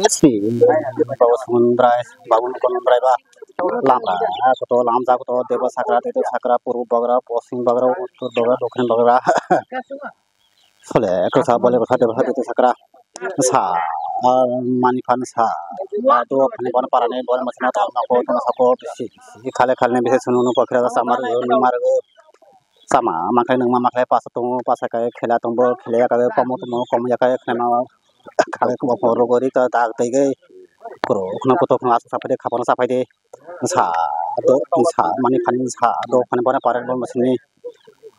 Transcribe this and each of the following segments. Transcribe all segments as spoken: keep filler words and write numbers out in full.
Sri Babu Sumundrai, Babu Sumundrai ba. Lamra koto, lamja koto, deba sakra, deba sakra, purbo bagra, poschim bagra, uttor bagra, dokhin bagra. Sole kosa, bole kosa, deba sakra, deba sakra. Sa, ah, mani phan sa. Ah, do phani bon parani bon masina tal nako, tona sako, bisi, bisi. Khale khale bisi sunu nu pakhira samar, nu mar. Sama makhai nungma makhai pasa tongo, pasa kai khela tongbo, khela ya kai komo tongo, komo ya kai khema. Khabe komo phoro gori ta dak tege. Koro khna koto khna asa sapai de, khapano sapai de. Sa do, sa mani phani sa do, phani bana pare bol masini.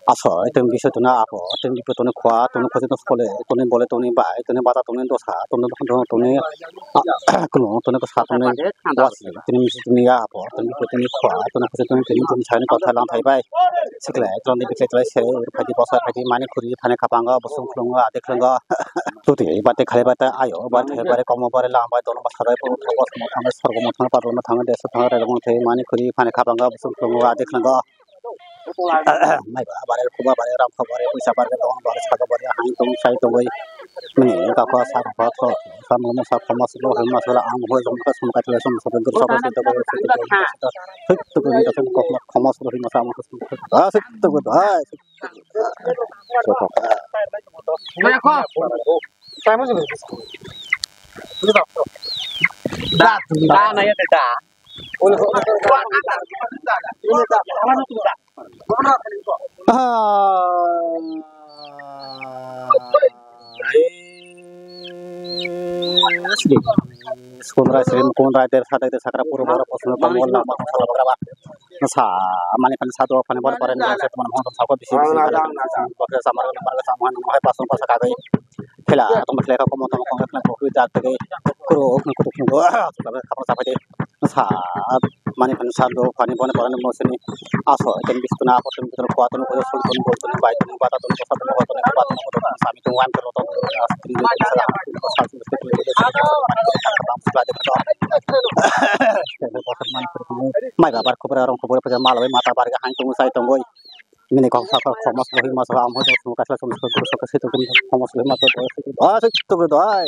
Aso, item biso tuna apo, item biso tuni khwa, tuni khwa tuni skole, tuni bole, tuni bai, tuni bata, tuni dosa, tuni, tuni, tuni, ah, kuno, tuni kosa, tuni wasi, tuni misi, tuni ya apo, tuni biso tuni khwa, tuni khwa tuni, tuni, tuni sani kotha lang thai bai. Sikle, tuni bikle, tuni sere, ur phai di, bosa phai di, mani khuri, thani khapango, busung khulungo, ade khulungo. Tuti, bate khale bate, ayo, bate bare, komo bare, lang bai, dono basa bai, puro thang, bos mo thang, sorgo mo thang, pablo mo thang, deso thang, relo mo thang, mani khuri, phani khapango, busung khulungo, ade khulungo. Mai ba bare, khuba bare, ram kha bare, puisa bare, dong bare, sago bare, hain tong, sai tong bai. Mini ka kho sa kho tho, sa mo mo sa kho mas lo, hai mas lo, ang hoi jong ka sum ka tla sum sa dur sa ba sa to ko sa to ko sa to ko ni ta sum ko ma kho mas lo, hai mas ang ko sum. Ah, sa to ko dai. Da, da, na ya da. Ah. Sundra srim kundra der sadai der sakra puru bora posno tamo la ma sala bagra ba. Sa mani kan sadu pani bor paren sa tamo hon sa ko bisi bisi bakra samar na mar ka samar na hai pasong pasa kagai. Khela tamo khela ka komo tamo kong khela ko hui jak tege. Kuro kuro kuro. Khapra sapai de. Sa mani kan sadu pani bor paren mo sini. Aso ten bis tuna apo ten bis tuna kuat tuna kuat sul tuna bol tuna bai tuna bata tuna kosa tuna kosa tuna kuat tuna kosa tuna sami tuna wan tuna tuna tuna astri tuna sala tuna kosa tuna astri tuna tuna sala tuna sala tuna sala tuna sala. Mai babar khubra rong khubra phaja mal bai mata bar ga hain tungwi sai tungwi. Mini kok sa kok khoma soi ma sa am ho sung ka sa sung soi khoma soi ma sa. Ah, soi tungwi doi.